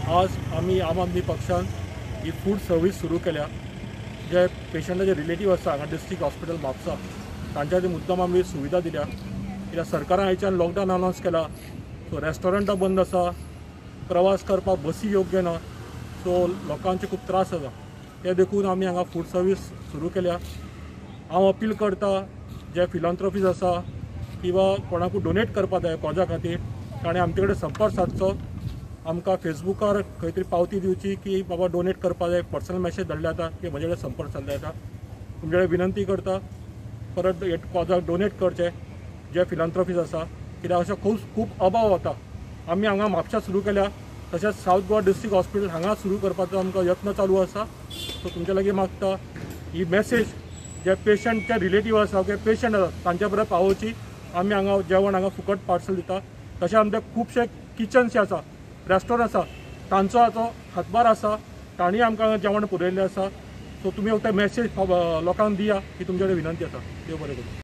आज आमी आम आदमी पक्षान ही फूड सर्वीस सुरू केल्या. जे पेशंटाचे रिलेटीव आसा हांगा डिस्ट्रिक्ट हॉस्पिटल म्हापसा तांच्या खातीर मुद्दम आमी सुविधा दिल्या. कित्याक सरकारान आयच्यान लॉकडावन अनावन्स केला, सो रेस्टॉरंटां बंद आसा, प्रवास करपाक बसी योग्य ना, सो लोकांचे खूब त्रास जाता. ते देखून आमी हांगा फूड सर्वीस सुरू केल्या. हांव अपील करता जे फिलांथ्रोपीज आसा किंवा कोणाकूय डोनेट करपाक जाय कॉजा खातीर ताणें आमचे कडेन संपर्क सादचो. आमकां फेसबुकार खंय तरी पावती दिवची की बाबा डोनेट करपाक जाय, पर्सनल मॅसेज धाडले जाता की म्हजे कडेन संपर्क सादले जाता. तुमचे कडेन विनंती करता परत हे कॉजाक डोनेट करचे जे फिलांथ्रोपीज आसा, कित्याक अशें खूब खूब अभाव वता. आमी हांगा म्हापशा सुरू केल्या, तशेंच सावथ गोवा डिस्ट्रिक्ट हॉस्पिटल हांगा सुरू करपाचो आमकां यत्न चालू आसा. सो तुमचे लागीं मागता ही मॅसेज जे पेशंटचे रिलेटीव आसा किंवा पेशंट आसा तांच्या बरोबर पावोवची. आमी हांगा जेवण हांगा फुकट पार्सल दिता. तशें आमचे खुबशे किचन्स जे आसा, रेस्टॉरंट आसा, तांचो आतां हातभार आसा, तांणी आमकां जेवण पुरयल्लें आसा. सो तुमी फक्त मॅसेज लोकांक दिया ही तुमचे कडेन विनंती आसा. देव बरें करूं.